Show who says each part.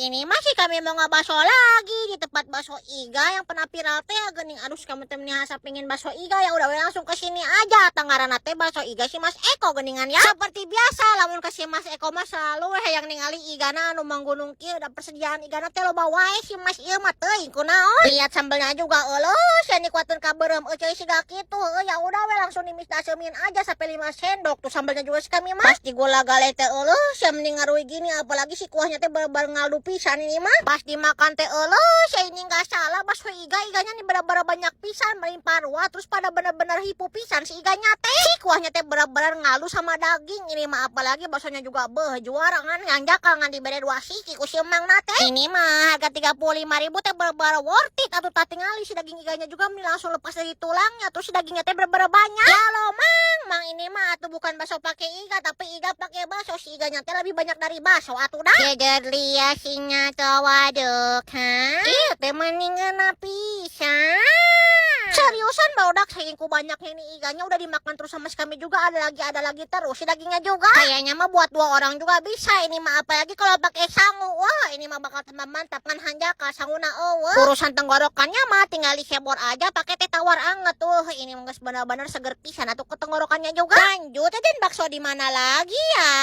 Speaker 1: Ini masih kami mau ngebaso lagi di tempat bakso iga yang pernah viral teh geuning. Aduh, kamu teh asa pingin bakso iga, ya udah langsung ke sini aja. Tah, ngaranna teh bakso iga si Mas Eko geuningan ya. Seperti biasa, lamun ke si Mas Eko mah selalu weh yang ningali igana anu manggunung kieu, da persediaan igana teh loba wae si Mas ieu mah, teuing kunaon. Lihat sambelnya juga, euleuh sia, nikuatkeun ka beureum euceuy siga kitu. Heuh, ya udah we langsung dimis dasemin aja sampai 5 sendok tuh sambelnya juga si kami mah. Pas digula gale teh, euleuh sia, mending ngaruy gini, apalagi si kuahnya teh bener-bener ngaldu pisan ini mah. Pas dimakan teh, euleuh sia, ini nggak salah bakso iga, iganya nih bener-bener banyak pisan, melimpah ruah, terus pada bener-bener hipu pisan si iganya teh. Si kuahnya teh bener-bener ngaldu sama daging ini mah, apalagi baksonya juga beuh juara, ngan nganjakal ngan dibere dua siki ku si emang teh. Ini mah harga 35 ribu teh bener-bener worth it atuh. Tah, tingali si daging iganya juga meni langsung lepas dari tulangnya tuh, si dagingnya teh bener-bener banyak ya lo, Mang. Mang, ini mah atuh bukan bakso pakai iga, tapi iga pakai bakso. Si iganya teh lebih banyak dari bakso atuh dah. Jejer liasinya waduk ha. Ieu teh mending ngeunah pisan. Seriusan, barudak, saking ku banyaknya ini iganya udah dimakan terus sama si kami juga ada lagi terus si dagingnya juga. Kayaknya mah buat dua orang juga bisa ini mah, apalagi kalau pakai sangu. Wah, ini mah bakal tambah mantap, ngan hanjakal sanguna euweuh. Urusan tenggorokannya mah tinggal disebor aja pakai teh tawar anget tuh. Ini mah geus bener-bener seger pisan atuh ke tenggorokannya juga. Lanjut, dan bakso di mana lagi ya?